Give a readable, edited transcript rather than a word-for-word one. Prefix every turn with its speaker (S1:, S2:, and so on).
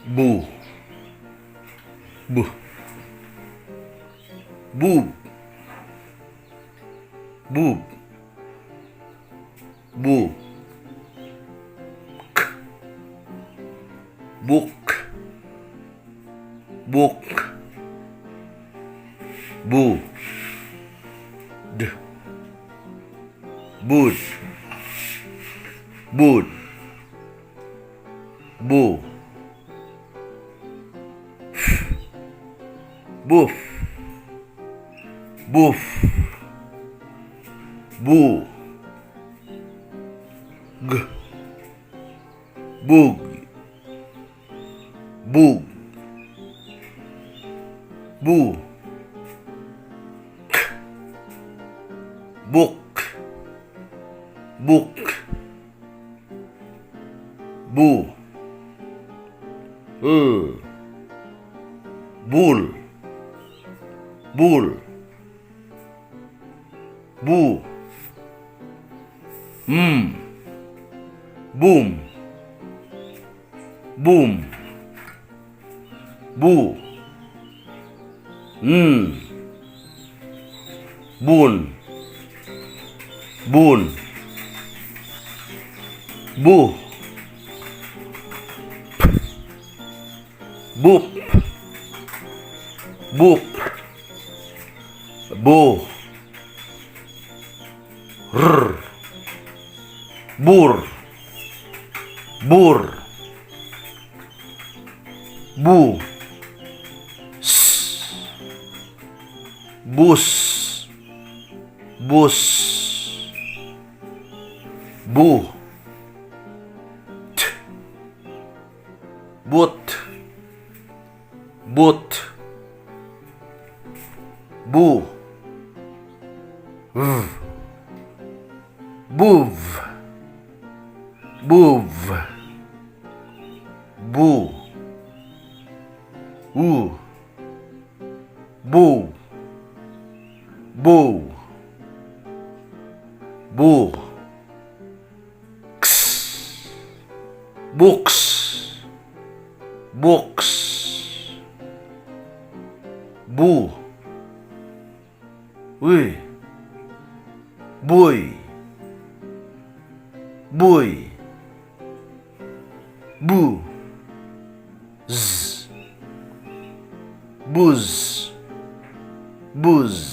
S1: Bu, Bu, Boob, Boob, Bu, K, Book, Book, Bu, D, Bud, Bud, Bu, F, Boof, Boof, Bu, G, Bug, Bug, Bu, K, Book, Book, Bu, L, Bull, Bull, Bu, M, Boom, Boom, Bu, N, Boon, Boon, Bu, P, Boop, Boop, Bu, R, Bur, Bur, Bu, S, Bus, Bus, Bu, T, But, But, Bu, V, Buv, Buv, Bu, U, Bu, Bu, Bu, X, Books, Books, Bu, Uy, Buy, Buy, Bu, Z, Buzz, Buzz.